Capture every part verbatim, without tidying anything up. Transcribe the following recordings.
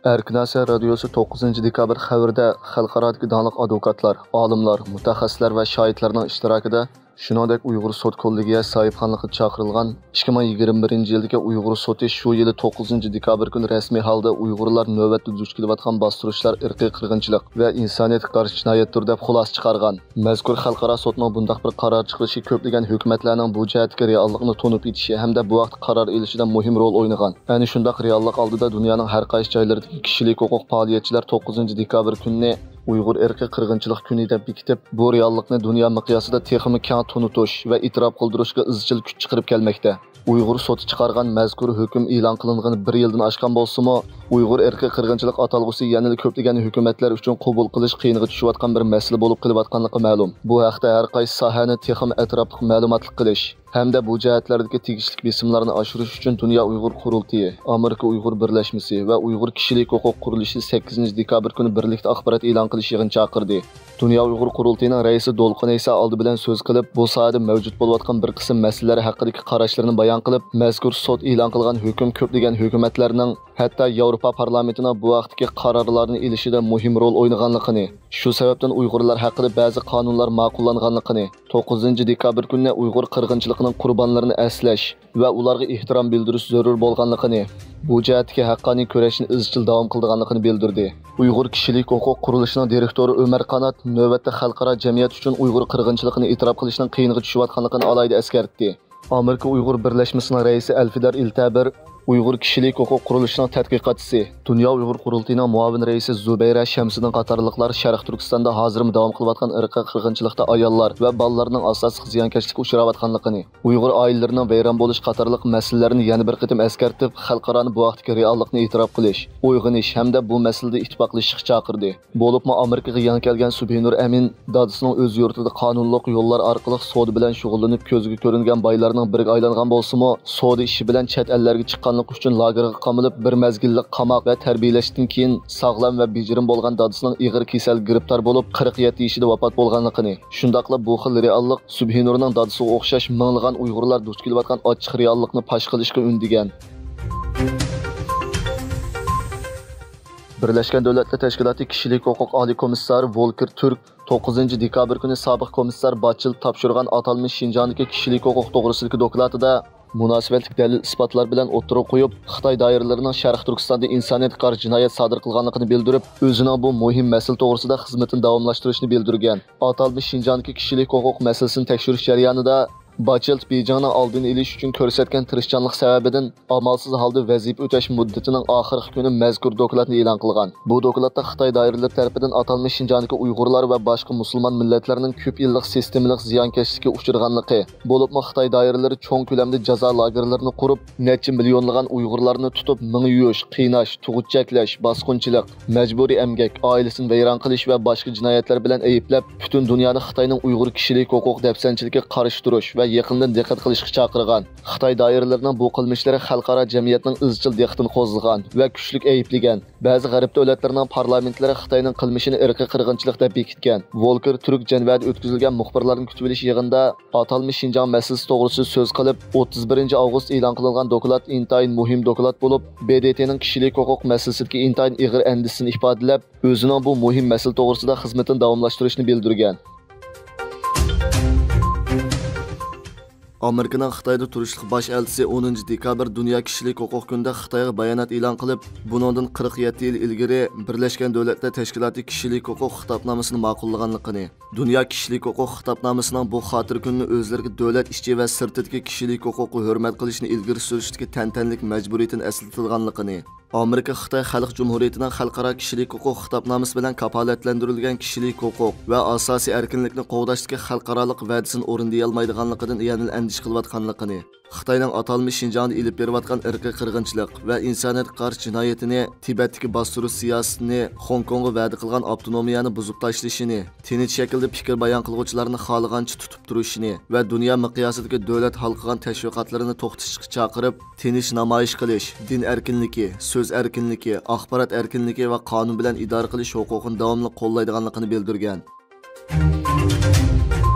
ئەركىن ئاسىيا رادىيوسى توققۇزىنچى دېكابىر خەۋىرىدە خەلقئارادىكى داڭلىق ئادۋوكاتلار، ئالىملار، مۇتەخەسسىسلەر ۋە شاھىتلارنىڭ ئىشتىراكىدا، شۇنىڭدەك ئۇيغۇر سوت كوللېگىيە ساھىبخانلىقىدا چاقىرىلغان ئىككى مىڭ يىگىرمە بىرىنچى يىلدىكى ئۇيغۇر سوتى شۇ يىلى توققۇزىنچى دېكابىر كۈنى رەسمىي ھالدا ئۇيغۇرلار نۆۋەتتە دۇچ كېلىۋاتقان باستۇرۇشلار ئىرقىي قىرغىنچىلىق ۋە ئىنسانىيەتكە قارشى جىنايەتتۇر دەپ خۇلاسە چىقارغان. مەزكۇر خەلقئارا سوتنىڭ بۇنداق بىر قارار چىقىرىشى كۆپلىگەن ھۆكۈمەتلەرنىڭ بۇ جەھەتتىكى رېئاللىقنى تونۇپ يېتىشى ھەمدە بۇ ھەقتە قارار ئېلىشىدا مۇھىم رول ئوينىغان. ئەنە شۇنداق رېئاللىق ئالدىدا دۇنيانىڭ ھەر قايسى جايلىرىدىكى كىشىلىك ھوقۇق پائالىيەتچىلەر توققۇزىنچى دېكابىر كۈنىنى ئۇيغۇر ئىرقىي قىرغىنچىلىق كۈنى دەپ بېكىتىپ، بۇ رېئاللىقنى دۇنيا مىقياسىدا تېخىمۇ كەڭ تونۇتۇش ۋە ئېتىراپ قىلدۇرۇشقا ئىزچىل كۈچ چىقىرىپ كەلمەكتە. ئۇيغۇر سوتى چىقارغان مەزكۇر ھۆكۈم ئېلان قىلىنغىنى بىر يىلدىن ئاشقان بولسىمۇ، ئۇيغۇر ئىرقىي قىرغىنچىلىق ئاتالغۇسى يەنىلا كۆپلىگەن ھۆكۈمەتلەر ئۈچۈن قوبۇل قىلىش قىيىنغا چۈشۈۋاتقان بىر مەسىلە بولۇپ قېلىۋاتقانلىقى مەلۇم. بۇ ھەقتە ھەر قايسى ساھەنى تېخىمۇ ئەتراپلىق مەلۇماتلىق قىلىش ھەمدە بۇ جەھەتلەردىكى تېگىشلىك بېسىملارنى ئاشۇرۇش ئۈچۈن دۇنيا ئۇيغۇر قۇرۇلتىيى، ئامېرىكا ئۇيغۇر بىرلەشمىسى ۋە ئۇيغۇر كىشىلىك ھوقۇق قۇرۇلۇشى سەككىزىنچى دېكابىر كۈنى بىرلىكتە ئاخبارات ئېلان قىلىش يىغىنى چاقىردى. دۇنيا ئۇيغۇر قۇرۇلتىيىنىڭ رەئىسى دولقۇن ئەيسا ئالدى بىلەن سۆز قىلىپ، بۇ ساھەدە مەۋجۇت بولۇۋاتقان بىر قىسىم مەسىلىلەر ھەققىدىكى قاراشلىرىنى بايان قىلىپ، مەزكۇر سوت ئېلان قىلغان ھۆكۈم كۆپلىگەن ھۆكۈمەتلەرنىڭ، ھەتتا ياۋروپا پارلامېنتىنىڭ بۇ ھەقتىكى قارارلارنى ئېلىشىدا مۇھىم رول ئوينىغانلىقىنى، شۇ سەۋەبتىن ئۇيغۇرلار ھەققىدە بەزى قانۇنلار ماقۇللانغانلىقىنى، توققۇزىنچى دېكابىر كۈنىنى ئۇيغۇر قىرغىنچىلىقىنىڭ قۇربانلىرىنى ئەسلەش ۋە ئۇلارغا ئېھتىرام بىلدۈرۈش زۆرۈر بولغانلىقىنى، بۇ جەھەتتىكى ھەققانىي كۈرەشنى ئىزچىل داۋام قىلىدىغانلىقىنى بىلدۈردى. ئۇيغۇر كىشىلىك ھوقۇق قۇرۇلۇشىنىڭ دىرېكتورى ئۆمەر قانات نۆۋەتتە خەلقئارا جەمئىيەت ئۈچۈن ئۇيغۇر قىرغىنچىلىقىنى ئېتىراپ قىلىشنىڭ قىيىنغا چۈشۈۋاتقانلىقىنى ئالاھىدە ئەسكەرتتى. ئامېرىكا ئۇيغۇر بىرلەشمىسىنىڭ رەئىسى ئەلفىدار ئىلتەبىر، ئۇيغۇر كىشىلىك ھوقۇق قۇرۇلۇشىنىڭ تەتقىقاتچىسى، دۇنيا ئۇيغۇر قۇرۇلتىيىنىڭ مۇئاۋىن رەئىسى زۇبەيرە شەمسىدىن قاتارلىقلار شەرقىي تۈركىستاندا ھازىرمۇ داۋام قىلىۋاتقان ئىرقىي قىرغىنچىلىقتا ئاياللار ۋە بالىلارنىڭ ئاساسلىق زىيانكەشلىككە ئۇچراۋاتقانلىقىنى، ئۇيغۇر ئائىلىلىرىنىڭ ۋەيران بولۇش قاتارلىق مەسىلىلەرنى يەنە بىر قېتىم ئەسكەرتىپ، خەلقئارانى بۇ ھەقتىكى رېئاللىقنى ئېتىراپ قىلىش، ئويغىنىش ھەمدە بۇ مەسىلىدە ئىتتىپاقلىشىشقا چاقىردى. بولۇپمۇ ئامېرىكىغا يېڭى كەلگەن سۇبھىنۇر ئەمىن دادىسىنىڭ ئۆز يۇرتىدا قانۇنلۇق يوللار ئارقىلىق سودا بىلەن شۇغۇللىنىپ كۆزگە كۆرۈنگەن بايلارنىڭ بىرىگە ئايلانغان بولسىمۇ، سودا ئىشى بىلەن چەت ئەللەرگە چىققانلىقى ئۈچۈن لاگېرغا قامىلىپ، بىر مەزگىللىك قاماق ۋە تەربىيەلەشتىن كېيىن ساغلام ۋە بېجىرىم بولغان دادىسىنىڭ ئېغىر كېسەلگە گىرىپتار بولۇپ، قىرىق يەتتە يېشىدا ۋاپات بولغانلىقىنى، شۇنداقلا بۇ خىل رېئاللىق سۇبھىنۇرنىڭ دادىسىغا ئوخشاش مىڭلىغان ئۇيغۇرلار دۇچ كېلىۋاتقان ئاچچىق رېئاللىقنى پاش قىلىشقا ئۈندىگەن. بىرلەشكەن دۆلەتلەر تەشكىلاتى كىشىلىك ھوقۇق ئالىي كومىسسارى ۋولكېر تۈرك توققۇزىنچى دېكابىر كۈنى سابىق كومىسسار باچېلت تاپشۇرغان ئاتالمىش شىنجاڭدىكى كىشىلىك ھوقۇق توغرىسىدىكى دوكلاتىدا، مۇناسىۋەتلىك دەلىل-ئىسپاتلار بىلەن ئوتتۇرىغا قويۇپ، خىتاي دائىرىلىرىنىڭ شەرقىي تۈركىستاندا ئىنسانىيەتكە قارشى جىنايەت سادىر قىلغانلىقىنى بىلدۈرۈپ، ئۆزىنىڭ بۇ مۇھىم مەسىلە توغرىسىدا خىزمىتىنى داۋاملاشتۇرۇشىنى بىلدۈرگەن. ئاتالمىش شىنجاڭدىكى كىشىلىك ھوقۇق مەسىلىسىنى تەكشۈرۈش جەريانىدا، باچېلت بېيجىڭنىڭ ئالدىنى ئېلىش ئۈچۈن كۆرسەتكەن تىرىشچانلىق سەۋەبىدىن، ئامالسىز ھالدا ۋەزىپە ئۆتەش مۇددىتىنىڭ ئاخىرقى كۈنى مەزكۇر دوكلاتنى ئېلان قىلغان. بۇ دوكلاتتا خىتاي دائىرىلىرى تەرىپىدىن ئاتالمىش شىنجاڭدىكى ئۇيغۇرلار ۋە باشقا مۇسۇلمان مىللەتلەرنىڭ كۆپ يىللىق سىستېمىلىق زىيانكەشلىككە ئۇچرىغانلىقى، بولۇپمۇ خىتاي دائىرىلىرى چوڭ كۆلەمدە جازا لاگېرلىرىنى قۇرۇپ، نەچچە مىليونلىغان ئۇيغۇرلارنى تۇتۇپ، مىڭ يۇيۇش، قىيناش، تۇغۇت چەكلەش، باسقۇنچىلىق، مەجبۇرىي ئەمگەك، ئائىلىسىنى ۋەيران قىلىش ۋە باشقا جىنايەتلەر بىلەن ئەيىبلەپ، پۈتۈن دۇنيانى خىتاينىڭ ئۇيغۇر كىشىلىك ھوقۇق دەپسەندىچىلىكىگە قارشى تۇرۇش ۋە يېقىندىن دىققەت قىلىشقا چاقىرغان. خىتاي دائىرىلىرىنىڭ بۇ قىلمىشلىرى خەلقئارا جەمئىيەتنىڭ ئىزچىل دىققىتىنى قوزغىغان ۋە كۈچلۈك ئەيىبلىگەن. بەزى غەرب دۆلەتلىرىنىڭ پارلامېنتلىرى خىتاينىڭ قىلمىشىنى ئىرقىي قىرغىنچىلىق دەپ بېكىتكەن. ۋولكېر تۈرك جەنۋەدە ئۆتكۈزۈلگەن مۇخبىرلارنى كۈتۈۋېلىش يىغىنىدا ئاتالمىش شىنجاڭ مەسىلىسى توغرىسىدا سۆز قىلىپ، ئوتتۇز بىرىنچى ئاۋغۇست ئېلان قىلىنغان دوكلات ئىنتايىن مۇھىم دوكلات بولۇپ، ب د ت نىڭ كىشىلىك ھوقۇق مەسىلىسىدىكى ئىنتايىن ئېغىر ئەندىشىسىنى ئىپادىلەپ، ئۆزىنىڭ بۇ مۇھىم مەسىلە توغرىسىدا خىزمىتىنى داۋاملاشتۇرۇشىنى بىلدۈرگەن. ئامېرىكىنىڭ خىتايدا تۇرۇشلۇق باش ئەلچىسى ئونىنچى دېكابىر دۇنيا كىشىلىك ھوقۇق كۈنىدە خىتايغا بايانات ئېلان قىلىپ، بۇنىڭدىن قىرىق يەتتە يىل ئىلگىرى بىرلەشكەن دۆلەتلەر تەشكىلاتى كىشىلىك ھوقۇق خىتابنامىسىنى ماقۇللىغانلىقىنى، دۇنيا كىشىلىك ھوقۇق خىتابنامىسىنىڭ بۇ خاتىرە كۈنىنى ئۆزلىرىگە دۆلەت ئىچى ۋە سىرتىدىكى كىشىلىك ھوقۇققا ھۆرمەت قىلىشنى ئىلگىرى سۈرۈشتىكى تەنتەنىلىك مەجبۇرىيىتىنى ئەسلىتىدىغانلىقىنى، ئامېرىكا خىتاي خەلق جۇمھۇرىيىتىنىڭ خەلقئارا كىشىلىك ھوقۇق خىتابنامىسى بىلەن كاپالەتلەندۈرۈلگەن كىشىلىك ھوقۇق ۋە ئاساسىي ئەركىنلىكنى قوغداشتىكى خەلقئارالىق ۋەدىسىنى ئورۇندىيالمايدىغانلىقىدىن يەنىلا ئەندىشە قىلىۋاتقانلىقىنى، خىتاينىڭ ئاتالمىش شىنجاڭدا ئېلىپ بېرىۋاتقان ئىرقىي قىرغىنچىلىق ۋە ئىنسانىيەتكە قارشى جىنايىتىنى تىبەتتىكى باستۇرۇش سىياسىتىنى، خوڭكوڭغا ۋەدە قىلغان ئاپتونومىيەنى بۇزۇپ تاشلىشىنى، تىنچ شەكىلدە پىكىر بايان قىلغۇچىلارنى خالىغانچە تۇتۇپ تۇرۇشىنى ۋە دۇنيا مىقياسىدىكى دۆلەت ھالقىغان تەشۋىقاتلىرىنى توختىتىشقا چاقىرىپ، تىنچ نامايىش قىلىش، دىن ئەركىنلىكى، سۆز ئەركىنلىكى، ئاخبارات ئەركىنلىكى ۋە قانۇن بىلەن ئىدارە قىلىش ھوقۇقىنى داۋاملىق قوللايدىغانلىقىنى بىلدۈرگەن.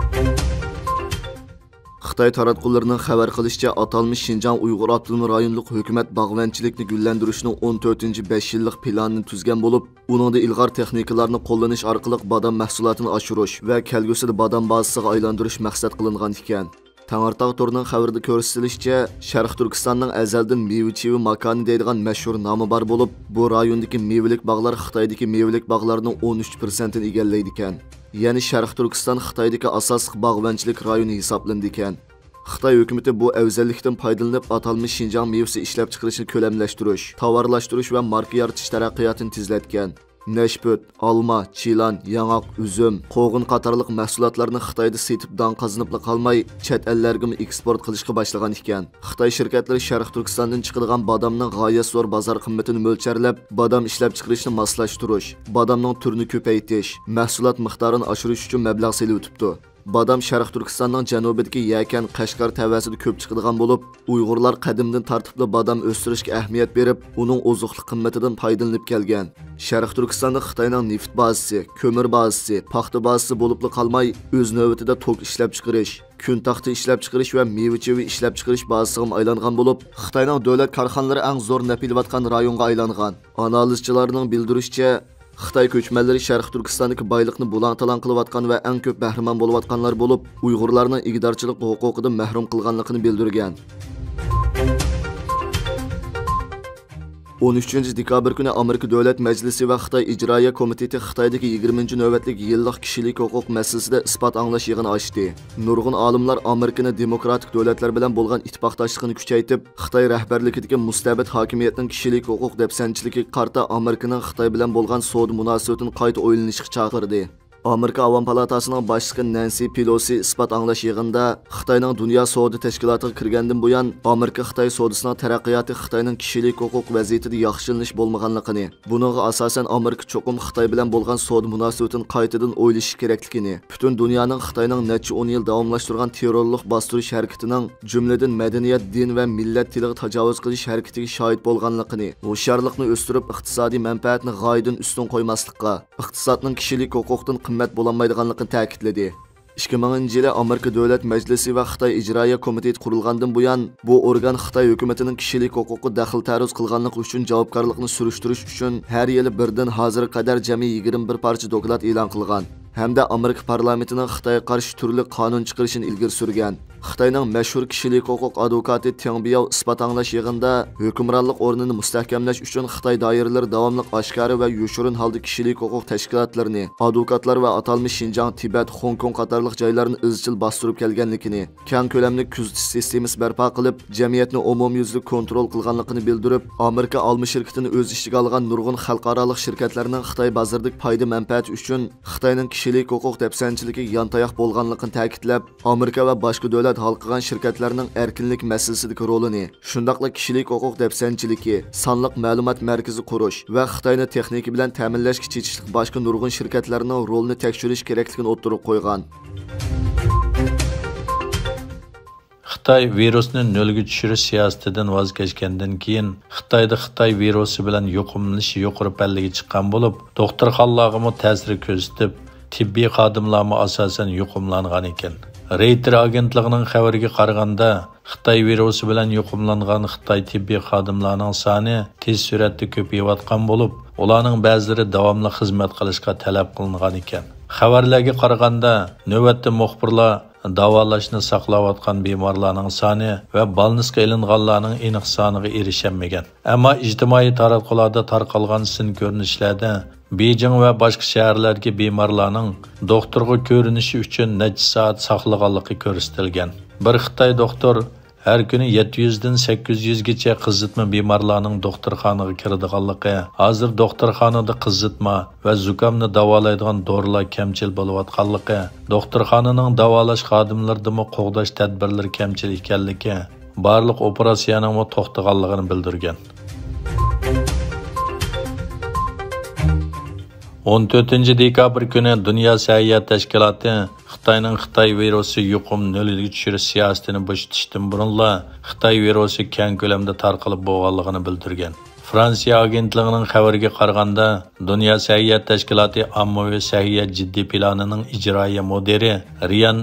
خىتاي تاراتقۇلىرىنىڭ خەۋەر قىلىشىچە، ئاتالمىش شىنجاڭ ئۇيغۇر ئاپتونوم رايونلۇق ھۆكۈمەت باغۋەنچىلىكنى گۈللەندۈرۈشنىڭ ئون تۆتىنچى بەش يىللىق پىلانىنى تۈزگەن بولۇپ، ئۇنىڭدا ئىلغار تېخنىكىلارنى قوللىنىش ئارقىلىق بادام مەھسۇلاتىنى ئاشۇرۇش ۋە كەلگۈسىدە بادام بازىسىغا ئايلاندۇرۇش مەقسەت قىلىنغان ئىكەن. تەڭرىتاغ تورىنىڭ خەۋىرىدە كۆرسىتىلىشىچە، شەرقىي تۈركىستاننىڭ ئەزەلدىن مېۋە-چېۋە ماكانى دەيدىغان مەشھۇر نامى بار بولۇپ، بۇ رايوندىكى مېۋىلىك باغلار خىتايدىكى مېۋىلىك باغلارنىڭ ئون ئۈچ پىرسەنتىنى ئىگىلەيدىكەن. يەنى شەرقىي تۈركىستان خىتايدىكى ئاساسلىق باغۋەنچىلىك رايونى ھېسابلىنىدىكەن. خىتاي ھۆكۈمىتى بۇ ئەۋزەللىكتىن پايدىلىنىپ، ئاتالمىش شىنجاڭ مېۋىسى ئىشلەپچىقىرىشنى كۆلەملەشتۈرۈش، تاۋارلاشتۇرۇش ۋە ماركا يارىتىش تەرەققىياتىنى تېزلەتكەن. نەشپۈت، ئالما، چىلان، ياڭاق، ئۈزۈم، قوغۇن قاتارلىق مەھسۇلاتلارنى خىتايدا سېتىپ داڭ قازىنىپلا قالماي، چەت ئەللەرگىمۇ ئېكسپورت قىلىشقا باشلىغان ئىكەن. خىتاي شىركەتلىرى شەرقىي تۈركىستاندىن چىقىدىغان بادامنىڭ غايەت زور بازار قىممىتىنى مۆلچەرلەپ، بادام ئىشلەپچىقىرىشنى ماسلاشتۇرۇش، بادامنىڭ تۈرىنى كۆپەيتىش، مەھسۇلات مىقدارىنى ئاشۇرۇش ئۈچۈن مەبلەغ سېلىۋېتىپتۇ. بادام شەرقىي تۈركىستاننىڭ جەنۇبىدىكى يەكەن، قەشقەر تەۋەسىدە كۆپ چىقىدىغان بولۇپ، ئۇيغۇرلار قەدىمدىن تارتىپلا بادام ئۆستۈرۈشكە ئەھمىيەت بېرىپ، ئۇنىڭ ئوزۇقلۇق قىممىتىدىن پايدىلىنىپ كەلگەن. شەرقىي تۈركىستاندا خىتاينىڭ نېفىت بازىسى، كۆمۈر بازىسى، پاختا بازىسى بولۇپلا قالماي، ئۆز نۆۋىتىدە توك ئىشلەپچىقىرىش، كۈن تاختى ئىشلەپچىقىرىش ۋە مېۋە-چېۋە ئىشلەپچىقىرىش بازىسىغىمۇ ئايلانغان بولۇپ، خىتاينىڭ دۆلەت كارخانىلىرى ئەڭ زور نەپ ئېلىۋاتقان رايونغا ئايلانغان. ئانالىزچىلارنىڭ بىلدۈرۈشىچە، خىتاي كۆچمەنلىرى شەرقىي تۈركىستاندىكى بايلىقنى بۇلاڭ-تالاڭ قىلىۋاتقان ۋە ئەڭ كۆپ بەھرىمەن بولۇۋاتقانلار بولۇپ، ئۇيغۇرلارنىڭ ئىگىدارچىلىق ھوقۇقىدىن مەھرۇم قىلغانلىقىنى بىلدۈرگەن. ئون ئۈچىنچى دېكابىر كۈنى ئامېرىكا دۆلەت مەجلىسى ۋە خىتاي ئىجرائىيە كومىتېتى خىتايدىكى يىگىرمىنچى نۆۋەتلىك يىللىق كىشىلىك ھوقۇق مەسىلىسىدە ئىسپات ئاڭلاش يىغىنى ئاچتى. نۇرغۇن ئالىملار ئامېرىكىنى دېموكراتىك دۆلەتلەر بىلەن بولغان ئىتتىپاقداشلىقىنى كۈچەيتىپ، خىتاي رەھبەرلىكىدىكى مۇستەبىت ھاكىمىيەتنىڭ كىشىلىك ھوقۇق دەپسەندىچىلىكىگە قارىتا ئامېرىكىنىڭ خىتاي بىلەن بولغان سودا مۇناسىۋىتىنى قايتا ئويلىنىشقا چاقىردى. ئامېرىكا ئاۋام پالاتاسىنىڭ باشلىقى نەنسى پېلوسى ئىسپات ئاڭلاش يىغىنىدا خىتاينىڭ دۇنيا سودا تەشكىلاتىغا كىرگەندىن بۇيان، ئامېرىكا-خىتاي سودىسىنىڭ تەرەققىياتى خىتاينىڭ كىشىلىك ھوقۇق ۋەزىيىتىدە ياخشىلىنىش بولمىغانلىقىنى، بۇنىڭغا ئاساسەن، ئامېرىكا چوقۇم خىتاي بىلەن بولغان سودا مۇناسىۋىتىنى قايتىدىن ئويلىشىش كېرەكلىكىنى، پۈتۈن دۇنيانىڭ خىتاينىڭ نەچچە ئون يىل داۋاملاشتۇرغان تېررورلۇق باستۇرۇش ھەرىكىتىنىڭ، جۈملىدىن مەدەنىيەت، دىن ۋە مىللەت تىلىغا تاجاۋۇز قىلىش ھەرىكىتىگە شاھىت بولغانلىقىنى، ھوشيارلىقنى ئۆستۈرۈپ، ئىقتىسادىي مەنپەئەتنى غايىدىن ئۈستۈن قويماسلىققا، ئىقتىسادنىڭ كىشىلىك ھوقۇقتىن قىممەت بولالمايدىغانلىقىنى تەكىتلىدى. ئىككى مىڭىنچى يىلى ئامېرىكا دۆلەت مەجلىسى ۋە خىتاي ئىجرائىيە كومىتېتى قۇرۇلغاندىن بۇيان، بۇ ئورگان خىتاي ھۆكۈمىتىنىڭ كىشىلىك ھوقۇققا دەخلى-تەرۇز قىلغانلىقى ئۈچۈن جاۋابكارلىقنى سۈرۈشتۈرۈش ئۈچۈن ھەر يىلى بىردىن ھازىرغا قەدەر جەمئىي يىگىرمە بىر پارچە دوكلات ئېلان قىلغان ھەمدە ئامېرىكا پارلامېنتىنىڭ خىتايغا قارشى تۈرلۈك قانۇن چىقىرىشىنى ئىلگىرى سۈرگەن. خىتاينىڭ مەشھۇر كىشىلىك ھوقۇق ئادۋوكاتى تياڭ بياۋ ئىسپات ئاڭلاش يىغىنىدا ھۆكۈمرانلىق ئورنىنى مۇستەھكەملەش ئۈچۈن خىتاي دائىرىلىرى داۋاملىق ئاشكارا ۋە يوشۇرۇن ھالدا كىشىلىك ھوقۇق تەشكىلاتلىرىنى، ئادۋوكاتلار ۋە ئاتالمىش شىنجاڭ، تىبەت، خوڭكوڭ قاتارلىق جايلارنى ئىزچىل باستۇرۇپ كەلگەنلىكىنى، كەڭ كۆلەملىك كۆزىتىش سىستېمىسى بەرپا قىلىپ، جەمئىيەتنى ئومۇميۈزلۈك كونترول قىلغانلىقىنى بىلدۈرۈپ، ئامېرىكا ئالما شىركىتىنى ئۆز ئىچىگە ئالغان نۇرغۇن خەلقئارالىق شىركەتلەرنىڭ خىتاي بازىرىدىكى پايدا مەنپەئەتى ئۈچۈن خىتاينىڭ كىشىلىك ھوقۇق دەپسەندىچىلىكىگە يانتاياق بولغانلىقىنى تەكىتلەپ، ئامېرىكا ۋە باشقا دۆلەت ھالقىغان شىركەتلەرنىڭ ئەركىنلىك مەسىلىسىدىكى رولىنى، شۇنداقلا كىشىلىك ھوقۇق دەپسەندىچىلىكى، سانلىق مەلۇمات مەركىزى قۇرۇش ۋە خىتاينى تېخنىكا بىلەن تەمىنلەشكە چېتىشلىق باشقا نۇرغۇن شىركەتلەرنىڭ رولىنى تەكشۈرۈش كېرەكلىكىنى ئوتتۇرىغا قويغان. خىتاي ۋىرۇسنى نۆلگە چۈشۈرۈش سىياسىتىدىن ۋاز كەچكەندىن كېيىن، خىتايدا خىتاي ۋىرۇسى بىلەن يۇقۇملىنىش يۇقىرى پەللىگە چىققان بولۇپ، دوختۇرخانىلارغىمۇ تەسىر كۆرسىتىپ، تېببىي خادىملارمۇ ئاساسەن يۇقۇملانغان ئىكەن. رېيتېر ئاگېنتلىقىنىڭ خەۋىرىگە قارىغاندا، خىتاي ۋىرۇسى بىلەن يۇقۇملانغان خىتاي تېببىي خادىملارنىڭ سانى تېز سۈرئەتتە كۆپىيىۋاتقان بولۇپ، ئۇلارنىڭ بەزىلىرى داۋاملىق خىزمەت قىلىشقا تەلەپ قىلىنغان ئىكەن. خەۋەرلەرگە قارىغاندا، نۆۋەتتە مۇخبىرلار داۋالاشنى ساقلاۋاتقان بىمارلارنىڭ سانى ۋە بالنىسقا ئېلىنغانلارنىڭ ئېنىق سانىغا ئېرىشەلمىگەن. ئەمما ئىجتىمائىي تاراتقۇلاردا تارقالغان سىن كۆرۈنۈشلەردە بېيجىڭ ۋە باشقا شەھەرلەردىكى بىمارلارنىڭ دوختۇرغا كۆرۈنۈشى ئۈچۈن نەچچە سائەت ساقلىغانلىقى كۆرسىتىلگەن. بىر خىتاي دوختۇر ھەر كۈنى يەتتە يۈزدىن سەككىز يۈزگىچە قىزىتما بىمارلارنىڭ دوختۇرخانىغا كىرىدىغانلىقى، ھازىر دوختۇرخانىدا قىزىتما ۋە زۇكامنى داۋالايدىغان دورىلار كەمچىل بولۇۋاتقانلىقى، دوختۇرخانىنىڭ داۋالاش خادىملىرىدىمۇ قوغداش تەدبىرلىرى كەمچىل ئىكەنلىكى، بارلىق ئوپېراتسىيەنىڭمۇ توختىغانلىقىنى بىلدۈرگەن. ئون تۆتىنچى دېكابىر كۈنى دۇنيا سەھىيە تەشكىلاتى خىتاينىڭ خىتاي ۋىرۇسى يۇقۇم نۆلگە چۈشۈرۈش سىياسىتىنى بوشىتىشتىن بۇرۇنلا خىتاي ۋىرۇسى كەڭ كۆلەمدە تارقىلىپ بولغانلىقىنى بىلدۈرگەن. فرانسىيە ئاگېنتلىقىنىڭ خەۋىرىگە قارىغاندا، دۇنيا سەھىيە تەشكىلاتى ئاممىۋى سەھىيە جىددىي پىلانىنىڭ ئىجرائىيە مۇدىرى رىيان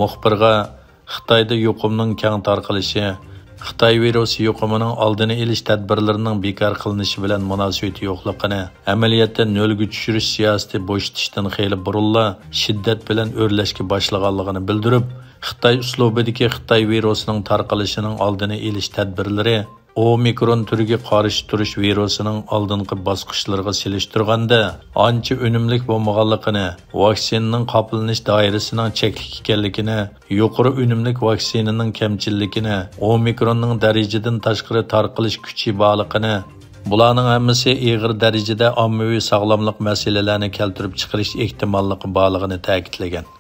مۇخبىرغا خىتايدا يۇقۇمنىڭ كەڭ تارقىلىشى، خىتاي ۋىرۇسى يۇقۇمىنىڭ ئالدىنى ئېلىش تەدبىرلىرىنىڭ بىكار قىلىنىشى بىلەن مۇناسىۋىتى يوقلۇقىنى، ئەمەلىيەتتە نۆلگە چۈشۈرۈش سىياسىتى بوشىتىشتىن خېلى بۇرۇنلا شىددەت بىلەن ئۆرلەشكە باشلىغانلىقىنى بىلدۈرۈپ، خىتاي ئۇسلۇبىدىكى خىتاي ۋىرۇسىنىڭ تارقىلىشىنىڭ ئالدىنى ئېلىش تەدبىرلىرى ئومىكرون تۈرىگە قارشى تۇرۇش ۋىرۇسىنىڭ ئالدىنقى باسقۇچلىرىغا سېلىشتۇرغاندا ئانچە ئۈنۈملۈك بولمىغانلىقىنى، ۋاكسىنىنىڭ قاپلىنىش دائىرىسىنىڭ چەكلىك ئىكەنلىكىنى، يۇقىرى ئۈنۈملۈك ۋاكسىنىنىڭ كەمچىللىكىنى، ئومىكروننىڭ دەرىجىدىن تاشقىرى تارقىلىش كۈچى بارلىقىنى، بۇلارنىڭ ھەممىسى ئېغىر دەرىجىدە ئاممىۋى ساغلاملىق مەسىلىلەرنى كەلتۈرۈپ چىقىرىش ئېھتىماللىقى بارلىقىنى تەكىتلىگەن.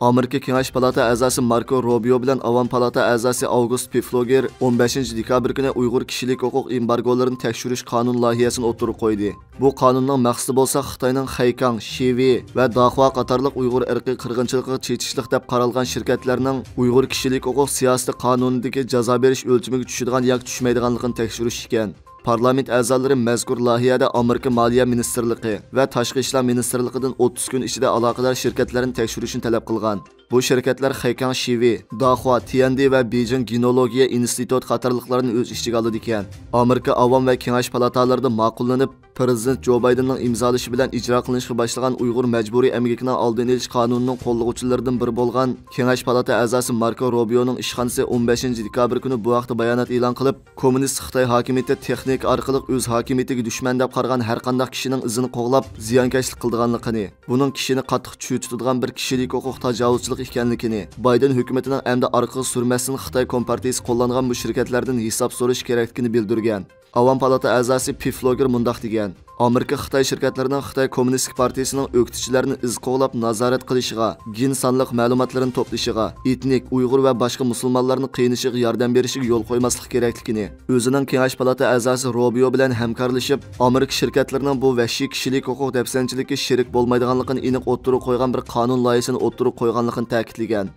ئامېرىكا كېڭەش پالاتا ئەزاسى ماركو روبىيو بىلەن ئاۋام پالاتا ئەزاسى ئاۋگۇست پېفلوگېر ئون بەشىنچى دېكابىر كۈنى ئۇيغۇر كىشىلىك ھوقۇق ئېمبارگولىرىنى تەكشۈرۈش قانۇن لايىھەسىنى ئوتتۇرىغا قويدى. بۇ قانۇننىڭ مەقسىتى بولسا خىتاينىڭ خەيكاڭ، شىۋې ۋە داخۇا قاتارلىق ئۇيغۇر ئىرقىي قىرغىنچىلىقىغا چېتىشلىق دەپ قارالغان شىركەتلەرنىڭ ئۇيغۇر كىشىلىك ھوقۇق سىياسىتى قانۇنىدىكى جازا بېرىش ئۆلچىمىگە چۈشىدىغان ياكى چۈشمەيدىغانلىقىنى تەكشۈرۈش ئىكەن. پارلامېنت ئەزالىرى مەزكۇر لايىھەدە ئامېرىكا مالىيە مىنىستىرلىقى ۋە تاشقى ئىشلار مىنىستىرلىقىدىن ئوتتۇز كۈن ئىچىدە ئالاقىدار شىركەتلەرنى تەكشۈرۈشنى تەلەپ قىلغان. بۇ شىركەتلەر خەيكاڭ شىۋې، داخۇا، تيەندې ۋە بېيجىڭ گېنولوگىيە ئىنستىتۇتى قاتارلىقلارنى ئۆز ئىچىگە ئالىدىكەن. ئامېرىكا ئاۋام ۋە كېڭەش پالاتالىرىدا ماقۇللىنىپ، پىرېزىدېنت جو بايدېننىڭ ئىمزالىشى بىلەن ئىجرا قىلىنىشقا باشلىغان ئۇيغۇر مەجبۇرىي ئەمگىكىنىڭ ئالدىنى ئېلىش قانۇنىنىڭ قوللىغۇچىلىرىدىن بىرى بولغان كېڭەش پالاتا ئەزاسى ماركو روبىيونىڭ ئىشخانىسى ئون بەشىنچى دېكابىر كۈنى بۇ ھەقتە بايانات ئېلان قىلىپ، كوممۇنىست خىتاي ھاكىمىيىتى تېخنىكا ئارقىلىق ئۆز ھاكىمىيىتىگە دۈشمەن دەپ قارىغان ھەرقانداق كىشىنىڭ ئىزىنى قوغلاپ، زىيانكەشلىك قىلىدىغانلىقىنى، بۇنىڭ كىشىنى قاتتىق چۆچۈتىدىغان بىر كىشىلىك ھوقۇق تاجاۋۇزچىلىقى ئىكەنلىكىنى، بايدېن ھۆكۈمىتىنىڭ ئەمدى ئارقىغا سۈرمەستىن خىتاي كومپارتىيىسى قوللانغان بۇ شىركەتلەردىن ھېساب سورىشى كېرەكلىكىنى بىلدۈرگەن. ئاۋام پالاتا ئەزاسى پېفلوگېر مۇنداق دېگەن: ئامېرىكا خىتاي شىركەتلىرىنىڭ خىتاي كوممۇنىستىك پارتىيىسىنىڭ ئۆكتىچىلەرنى ئىز قوغلاپ نازارەت قىلىشىغا، گېن سانلىق مەلۇماتلىرىنى توپلىشىغا، ئېتنىك، ئۇيغۇر ۋە باشقا مۇسۇلمانلارنى قىينىشىغا ياردەم بېرىشىگە يول قويماسلىق كېرەكلىكىنى، ئۆزىنىڭ كېڭەش پالاتا ئەزاسى روبىيو بىلەن ھەمكارلىشىپ، ئامېرىكا شىركەتلىرىنىڭ بۇ ۋەھشىي كىشىلىك ھوقۇق دەپسەندىچىلىكىگە شېرىك بولمايدىغانلىقىنى ئېنىق ئوتتۇرىغا قويغان بىر قانۇن لايىھەسىنى ئوتتۇرىغا قويغانلىقىنى تەكىتلىگەن.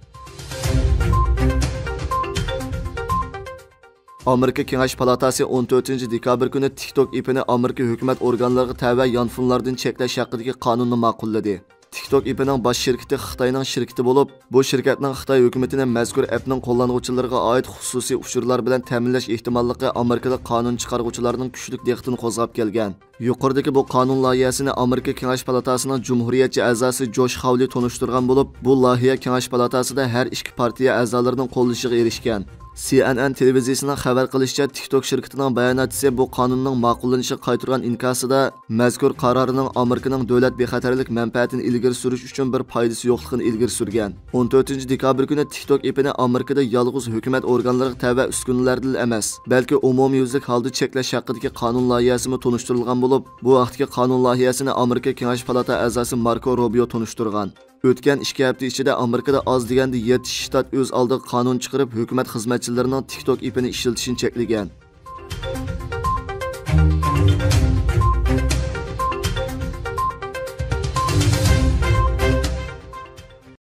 ئامېرىكا كېڭەش پالاتاسى ئون تۆتىنچى دېكابىر كۈنى تىك توك ئېپىنى ئامېرىكا ھۆكۈمەت ئورگانلىرىغا تەۋە يانفونلاردىن چەكلەش ھەققىدىكى قانۇننى ماقۇللىدى. تىك توك ئېپىنىڭ باش شىركىتى خىتاينىڭ شىركىتى بولۇپ، بۇ شىركەتنىڭ خىتاي ھۆكۈمىتىنى مەزكۇر ئەپنىڭ قوللانغۇچىلىرىغا ئائىت خۇسۇسىي ئۇچۇرلار بىلەن تەمىنلەش ئېھتىماللىقى ئامېرىكىلىق قانۇن چىقارغۇچىلارنىڭ كۈچلۈك دىققىتىنى قوزغاپ كەلگەن. يۇقىرىدىكى بۇ قانۇن لايىھەسىنى ئامېرىكا كېڭەش پالاتاسىنىڭ جۇمھۇرىيەتچى ئەزاسى جوش خاۋلى تونۇشتۇرغان بولۇپ، بۇ لايىھە كېڭەش پالاتاسىدا ھەر ئىككى پارتىيە ئەزالىرىنىڭ قوللىشىغا ئېرىشكەن. سى ئېن ئېن تېلېۋىزىيىسىنىڭ خەۋەر قىلىشىچە، تىك توك شىركىتىنىڭ باياناتچىسى بۇ قانۇننىڭ ماقۇللىنىشىغا قايتۇرغان ئىنكاسىدا، مەزكۇر قارارنىڭ ئامېرىكىنىڭ دۆلەت بىخەتەرلىك مەنپەئەتىنى ئىلگىرى سۈرۈش ئۈچۈن بىر پايدىسى يوقلۇقىنى ئىلگىرى سۈرگەن. ئون تۆتىنچى دېكابىر كۈنى تىك توك ئېپىنى ئامېرىكىدا يالغۇز ھۆكۈمەت ئورگانلىرىغا تەۋە ئۈسكۈنىلەردىلا ئەمەس، بەلكى ئومۇميۈزلۈك ھالدا چەكلەش ھەققىدىكى قانۇن لايىھەسىمۇ تونۇشتۇرۇلغان بولۇپ، بۇ ھەقتىكى قانۇن لايىھەسىنى ئامېرىكا كېڭەش پالاتا ئەزاسى ماركو روبىيو تونۇشتۇرغان. ئۆتكەن ئىككى ھەپتە ئىچىدە ئامېرىكىدا ئاز دېگەندە يەتتە شتات ئۆز ئالدىغا قانۇن چىقىرىپ، ھۆكۈمەت خىزمەتچىلىرىنىڭ تىك توك ئېپىنى ئىشلىتىشىنى چەكلىگەن.